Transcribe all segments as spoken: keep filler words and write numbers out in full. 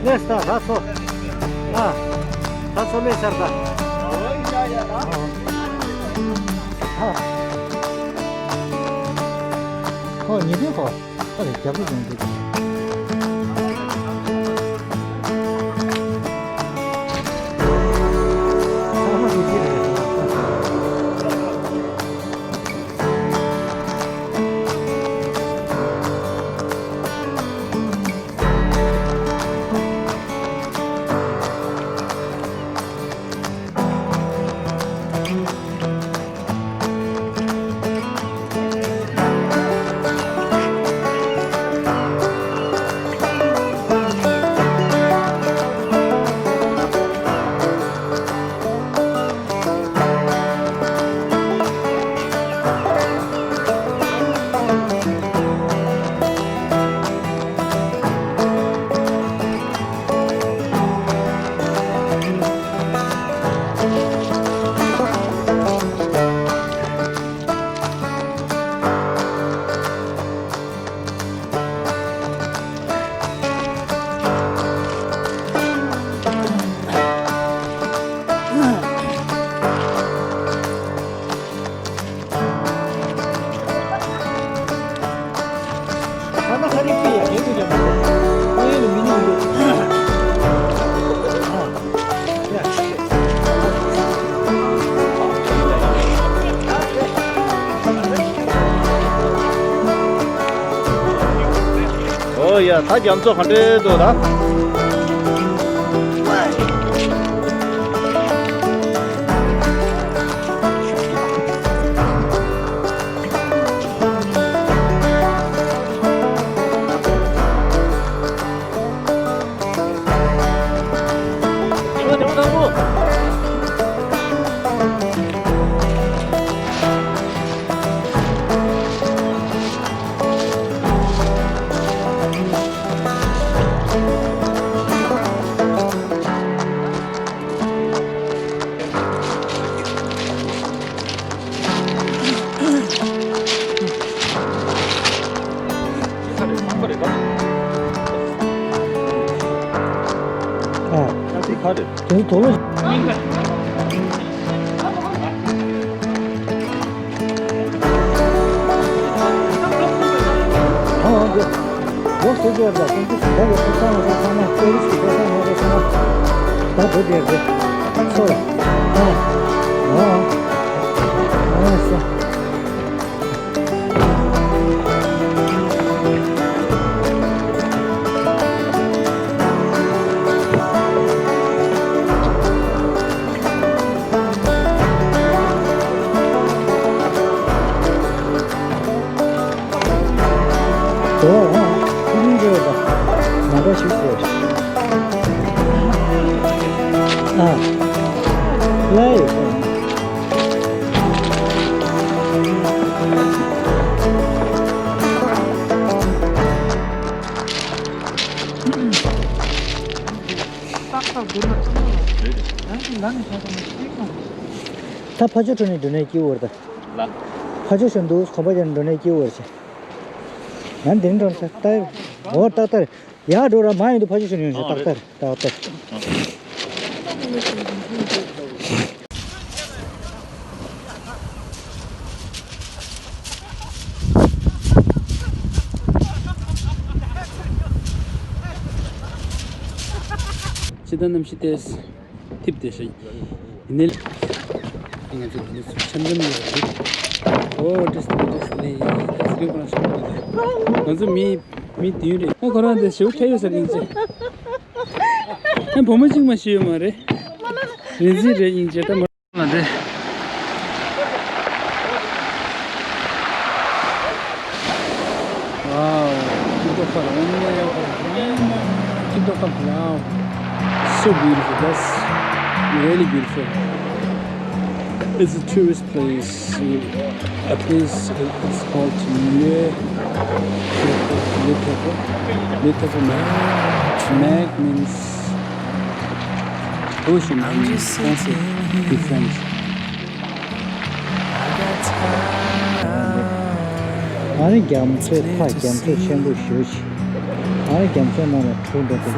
ལས་ད་ལྷ་ཚོ། ཨ། ལྷ་ཚོ་ལས་ཤར་ད། ཨ། ཁོ་ཉི་ཟླའི་ཁོ། ཨ་རེ་རྒྱབ་ལོག་ཡོང་དུས། ཨོ་ཡ། ད་རྒྱ་མཚོ་ག་འདྲས་འདུག་ད། ཨ། དེ་ཚོ་དོག་ལོ། ཨ་འདི། ལོ་སུ་བརྗོད་ལ་ཀུན་གྱིས་ཟིན་པ་ཡོད་པ་ཚང་མ་ཚང་མ་ཀོ་རི་སི་ཀོ་ཚང་མ་ཚང་མ། ད་འགྲོ་བསྡད་རེད། ཚོ་ལ། ཨ། ཨ། ཨ་ས། ཨོ། ཨ། ཨ་ནི་རེད་པ། མ་འདྲ་ཞིག་ཟེར། ཨ། ལའི། ད་ཕ་ཇོ་ཁྲོ་ནས་འགྲོ་ནས་སྐྱིད་བོར་ད། ལ། ཕ་ཇོ་ཤོ་འདུག་གོམ་པ་ཅན་འགྲོ་ནས་སྐྱིད་བོར་ཆེ། ང་འདིར་འགྲོ་ས་ཏར། འོ་ཏག་ཏར། ཡར་འགྲོ་ར་མ་ཡིན་དུ་ཕ་ཇོ་ཤོ་ཡོང་ཤ་ཏག་ཏར་ཏག་ཏར། ཅི་ལྟར་གནམ་གཤིས་ཏེས་ཐིབས་ཏེ་ཞིག་ཡིན་ནའི། ང་ཚོ་འདི་ཚོ་འཆམ་འཆམ་ཡོད་རེད། ཨོ་ཏེས་ཏེ་ཏེས་ཏེ་ཏེས་ཏེ་ཁོ་རང་འཆམ་འཆམ་ཡོད་རེད། ང་ཚོ་མི་མི་བདུན་རེད། ཨ་ཁོ་རང་དེ་ཞེའུ་ཁྲ་ཡོད་ས་རིང་ཅེ། ཨ་བུ་མོ་གཅིག་མ་ཤི་ཡོད་མ་རེད། རེད་ཟིན་རེད་ཡིན་ཅེ་ད་མ། ལ་དེ། Wow, སྐྱིད་ཏོག་ཁ་ལ་འོང་ན་ཡག་པོ་རེད། སྐྱིད་ཏོག་ཁ་ལ། Wow, so beautiful. That's really beautiful. It's a tourist place. A place is called Nye. Nye Tepe. Nye Tepe Meg. Meg means ocean in French. ཨ་ནི་རྒྱ་མཚོའི་ཁ་རྒྱ་མཚོ་ཆེན་པོ་ཞེ་པོ་ཅིག་ཨ་ནི་རྒྱ་མཚོ་ནང་ལ་འཁྲུག་འགྲོ་འདུག་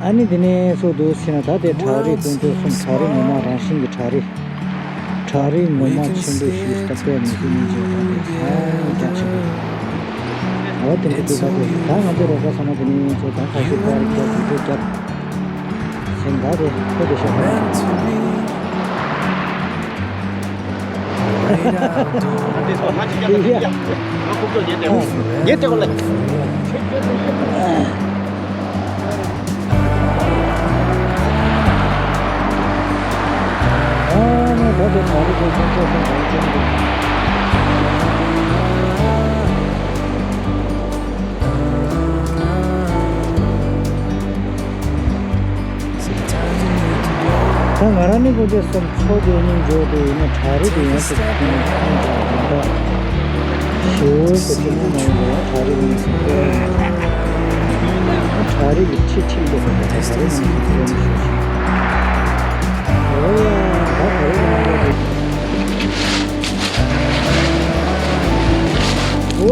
ཨ་ནི་འདི་ནས་སུ་འདུག་ཟེར་ན། ད་དེ་བྲག་རི་སྟོན་ཚོད་གསུམ། བྲག་རི་ངོ་མ་རང་བཞིན་གྱི་བྲག་རི། བྲག་རི་ངོ་མ་ཆེན་པོ་ཞིག་ད་དཔེ་མི་སྲིད་སྙིང་རྗེ་བ་རེད། ཨ་རྒྱ་ཆེན་པོ། འོ་དེ་འདྲ་འདུག་ད་དེ་ད་ང་ཚོ་རོགས་པ་ཚང་མ་དེ་ནས་ཚོ་ད་ཁ་ཤས་པར་རྒྱབ་དེ་ཚོ་རྒྱབ། སེམས་ད་དེ་ཁོ་དེ་ཤོག་ད། ཉེ་དེ་གོ་ལེ། ད་ང་རང་ནི་དགོན་སྡེ་གསུམ་ཚོགས་དེ་གཉིས་འཇོག་དེ་ཡིན་ན་བྲག་རི་དེ་ཡང་སྲིད་ཀྱི་ཁོང་ཁོང་ཀྱང་ཡིན་པ། ཞེའུ་ཟེར་གྱི་མི་མང་པོ་བྲག་རི་ཡིན་ཟེར་གྱི་ཡོད། བྲག་རི་གི་ཁྲི་ཁྲི་འདུག་པ་དང་བྲག་རི་ནང་གི་ཁྲི་ནི་ཞེས་བྱ། འོ་ཡ་ད་བྲག་རི་ནང་གི། འོ།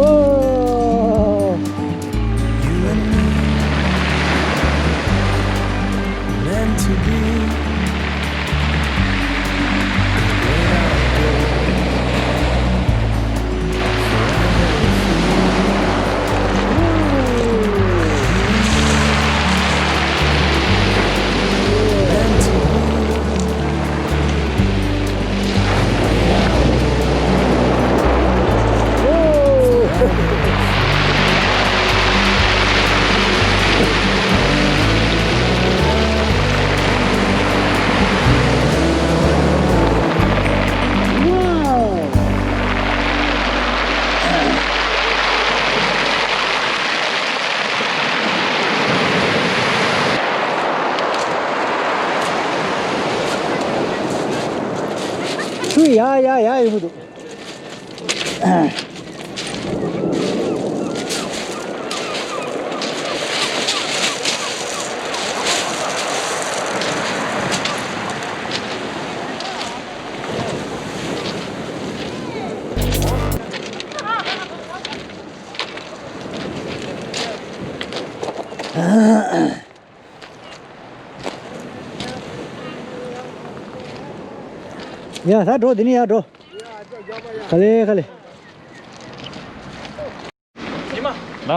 ཆུ་ཡ་ཡ་ཡ་ཡོང་གི་འདུག་ཡ་ད་འགྲོ། འདི་ནས་ཡར་འགྲོ། ག་ལེ་ག་ལེ། ལ།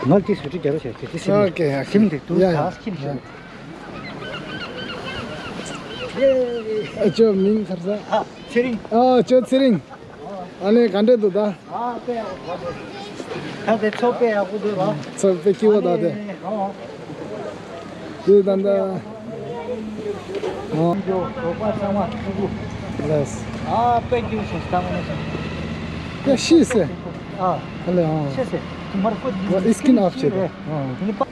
ང་ལ་ཏིས་བེ་ཊི་རི་རྒྱག་རོགས་བྱས། དེ་ཏིས་སིམ། ཨོ་ཁེ་ཨོ་ཁེ། སིམ་དེ་ཏུ་ཡ་ཡ་ད་སིམ་ཤོད། ཨ་ཅོ་མིང་ག་རེ་ཟེར། ཨ་ཚེ་རིང་། ཨ་ཅོ་ཚེ་རིང་། ཨ་ནི་ག་འདྲ་འདུག་ད། ཨ་དཔེ་ཡག་པོ་འདུག་ད་དེ་མཚོ་དཔེ་ཡག་པོ་འདུག་ར། མཚོ་དཔེ་སྐྱིད་པོ་ད་དེ། ཨ་ནི་ཨོ། དེ་ད་ད། ཨོ། རོགས་པ་ཚང་མ་ཐུག་གུ། ལགས། ཨ་དཔེ་སྐྱིད་པོ་བྱུང་། ད་ངོ་མ་བྱུང་། ཡ་ཤི་ཟེར། ཨ། ཧ་ལས་ཨང་། ཤི་ཟེར། མར་ཁོ་ཨ་ཨི་སི་ཀིན་ཨོཕ་བྱེད་རེད། ཨ། ཨ་ནི་པ།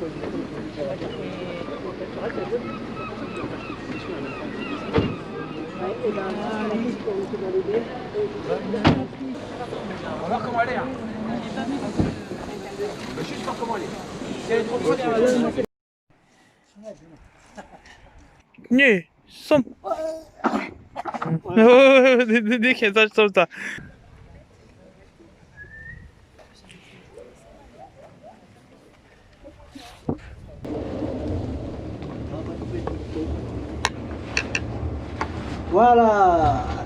གཉིས། གསུམ། འདི་འདི་འདི་ཁྱད་མཚར་གསུམ་ཙམ། ཝ་ལ།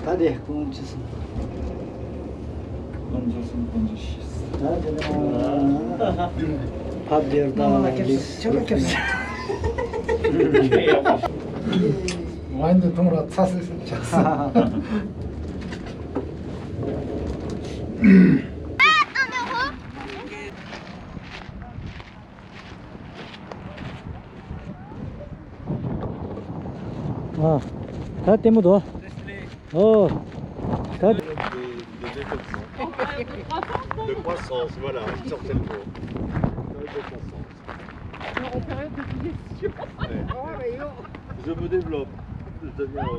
ད་དེ་ཀུན་ཅི་སོང་། ཀུན་ཅི་སོང་། ཀུན་ཅི་ཤི། ད་དེ་ནས་ཕབ་སྦྱར་དང་ལིས། ཁྱོད་ལ་ཁྱོད་ལ། ཝའིན་དེ་འཐུང་ར་ཚ་སི་སི་ཆགས་སི། ཨ། ད་ལྟད་མོ་དོ། ཨོ། ད། Des, des deux comme ça. De croissance, voilà, certainement. De croissance. Alors, en période de digestion. Ouais. Je me développe. Je deviens.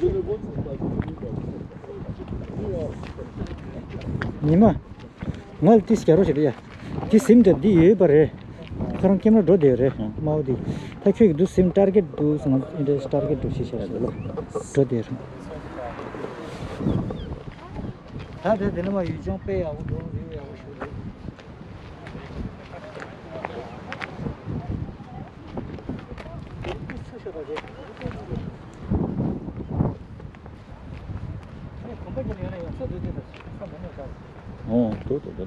Je ne grossis pas, je me développe. ཉི་མ། ང་ལ་ཏིས་རྒྱག་རོགས་བྱེད་པ་ཡ། འདི་སིམ་དེ་འདི་ཡོད་པ་རེད། ཁོ་རང་ཀེམ་ར་འགྲོ་བསྡད་ཡོད་རེད། ཨང་། དམར་པོ་འདི། ད་ཁྱོད་ཀྱི་འདུག་སེམས་ཊར་གེཊ་འདུག་སེམས་ཨིན་ཊ་རེ་སི་ཊར་གེཊ་འདུག་ཤེས་བྱ་ཞིག་ལ་འགྲོ་དེ་རུ། ད་དེ་དེ་ནས་མ་ཡུལ་ལྗོངས་དཔེ་ཡག་པོ་འདུག་རི་ཡག་པོ་ཞིག་འདུག་ཨོ། དོ་དོ་དོ།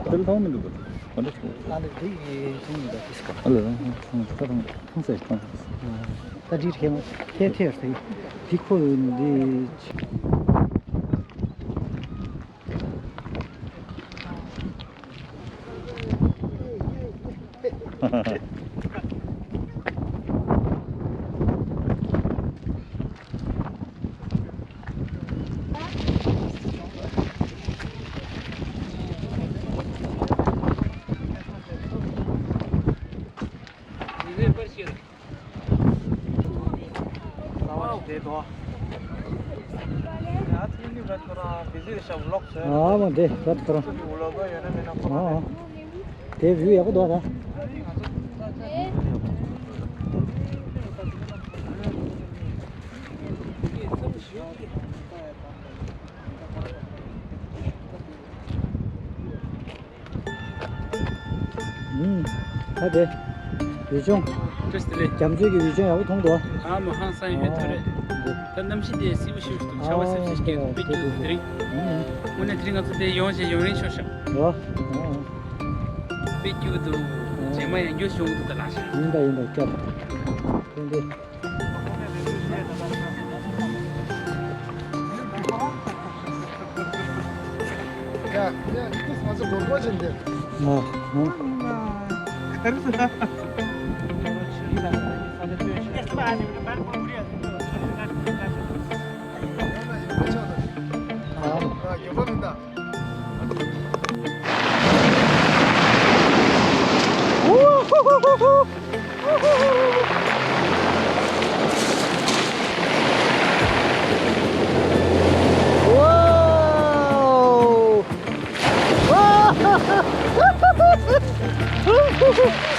ད་ལྟ་ལྟ་མི་འདུག་ག་ག་འདྲ་ཞིག་ཨ་ལེ་འདི་ཡི་ཚོང་མི་འདུག་ཨ་ལེ་ད་ཐང་ས་ཐང་ས་ཐང་ས་ཐང་ས། ད་འདི་ཁེ་མ་ཁེ་ཐེར་ས་འདི་ཁོ་འདི། ཨ་མ་དེ་ར་ཁོ་རང་། ཨ་ཨ། དེ་བིའུ་ཡག་པོ་འདུག་ད། ཨུམ། ད་དེ། ཡུལ་ལྗོངས། བཀྲ་ཤིས་བདེ་ལེགས། རྒྱ་མཚོའི་གི་ཡུལ་ལྗོངས་ཡག་པོ་མཐོང་འདུག་ཨ་མ་ཧང་སང་ཡོད་ཐུ་རེད། ད་གནམ་གཤིས་དེ་བསིལ་པོ་ཞིག་འདུག་ཆར་པ་སིབ་སིབ་སྐྱེས་འདུག་དཔེ་སྐྱིད་འདུག་དེ་རིང་། དངོས་གནས་དེ་རིང་ང་ཚོ་དེ་ཡོང་བཞིན་ཡུན་རིང་ཤོར་ཤག་ཨོ། དཔེ་སྐྱིད་པོ་འདུག་རྗེས་མ་ཡང་བསྐྱར་ཡོང་གི་འདུག་ད་ལགས་ཤག་ཡིན་ད་ཡིན་ད་སྐྱབས། དེ་འདི། ཡ་ཡ་ང་ཚོ་སྒོར་སྒོར་བྱེད་འདི། ཨ་ཨ། ཨ།